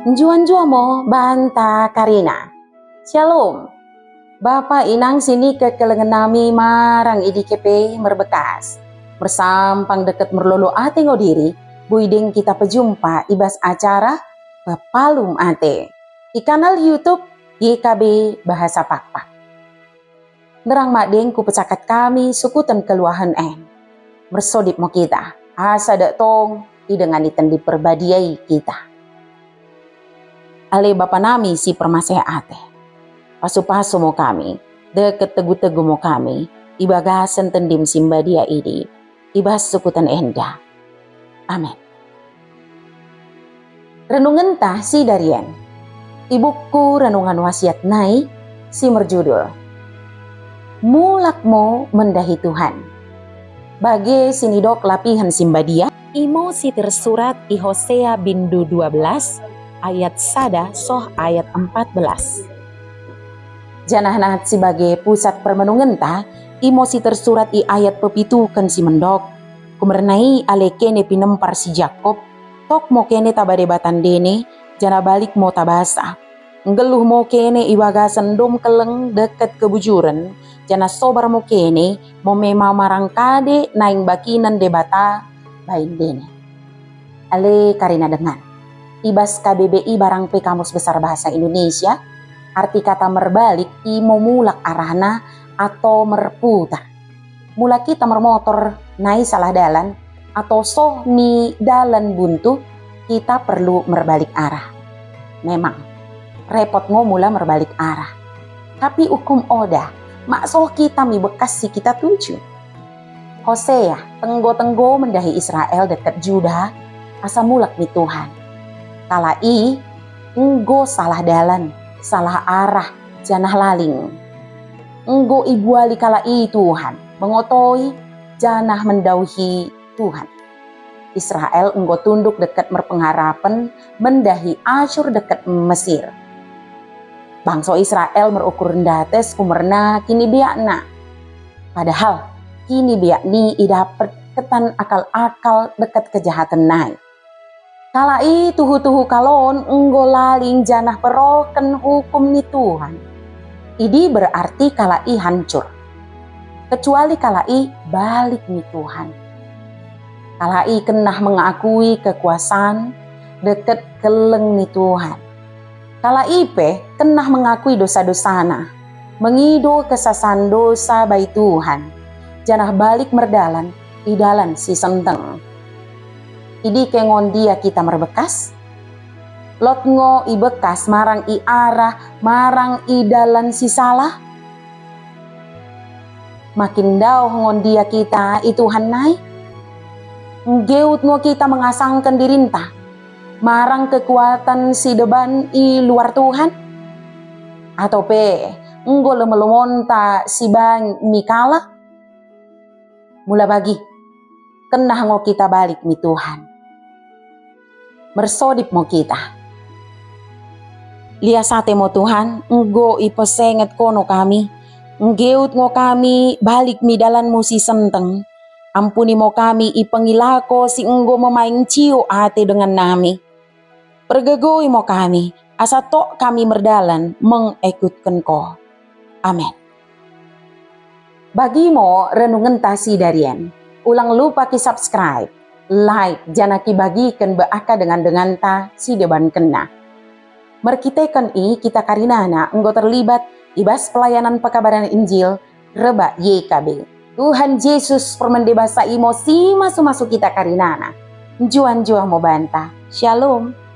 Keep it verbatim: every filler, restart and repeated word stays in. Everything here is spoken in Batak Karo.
Njuah-njuah mo banta karina. Shalom. Bapa inang sini kekelengen nami marang idike pe merbekas. Mersampang deket merlolo ate ngo diri, bui deng kita pejumpa i bas acara Pepalum Ate i kanal YouTube Y K B Bahasa Pakpak. Nderang madeng ku pecakat kami sukuten keluahen en. Mersodip mo kita, asa dak tong idengani Tendi Perbadia i kita. Ale Bapa nami si permaseh ate, pasu-pasu mo kami, deket tegu-tegu mo kami, i bagasen Tendim si mbadia idi, i bas sukuten enda. Amin. Renungenta si darien i buku Renungan Wasiat nai si merjudul Mulak Mo Mendahi Tuhan. Bage si nidok lapihen si mbadia, imo si tersurat i Hosea bindu dua belas ayat sada soh ayat empat belas. Janah nahat si bage pusat permenungenta, imo si tersurat i ayat pepituken si mendok, Kumerna i ale kene pinempar si Jakob, tok mo kene taba Debata ndene, janah balik mo tabasa. Nggeluh mo kene i bagasen dom keleng deket kebujuren, janah sobar mo kene mo mema marang kade naing bakinen Debata bai ndene. Ale karina dengan, i bas K B B I barang pe Kamus Besar Bahasa Indonesia, arti kata merbalik imo mulak arahna atau merputar. Mula kita mermotor nai salah dalan atau soh mi dalan buntu, kita perlu merbalik arah. Memang, repot ngo mula merbalik arah. Tapi ukum oda, mak soh kita mi bekas si kita tuju. Hosea tenggo-tenggo mendahi Israel deket Juda asa mulak mi Tuhan. Kalak i enggo salah dalan, salah arah, janah laling. Enggo ibuali kalak i Tuhan, mengotoi, janah mendauhi Tuhan. Israel enggo tunduk deket merpengarapen mendahi Asyur deket Mesir. Bangso Israel merukur ndates kumerna kinibiakna. Padahal kinibiak ni idapet ketan akal-akal deket kejahaten nai. Kalak i tuhu-tuhu kalon enggo laling janah perohken hukum ni Tuhan. Idi berarti kalak i hancur. Kecuali kalak i balik ni Tuhan. Kalak i kenah mengakui kekuasan deket keleng ni Tuhan. Kalak i pe kenah mengakui dosa-dosana, mengido kesasan dosa bai Tuhan, janah balik merdalan i dalan si senteng. Idike ngo ndia kita merbekas? Lot ngo i bekas marang i arah marang i dalan si salah? Makin ndauh ngo ndia kita i Tuhan nai? Nggeut ngo kita mengasangken dirinta marang kekuatan si deban i luar Tuhan? Atau pe enggo lemo-lemonta si banci kalak? Mula bagi, kenah ngo kita balik mi Tuhan. Mersodip mo kita. Lias ate mo Tuhan, enggo ipesenget kono kami. Nggeut ngo kami balik mi dalanmu si senteng. Ampuni mo kami i pengilako si enggo memaing ciuk ate dengan nami. Pergegoi mo kami, asa tok kami merdalan mengekutken ko. Amin. Bagi mo renungenta si darien, ulang lupa ki subscribe, like, janah ki bagiken be aka dengan-denganta si debankenna. Merkiteken i kita karinana enggo terlibat i bas pelayanan pekabaran Injil rebak Y K B. Tuhan Jesus permende basa imo si masu-masu kita karinana. Njuah-njuah mo banta. Shalom.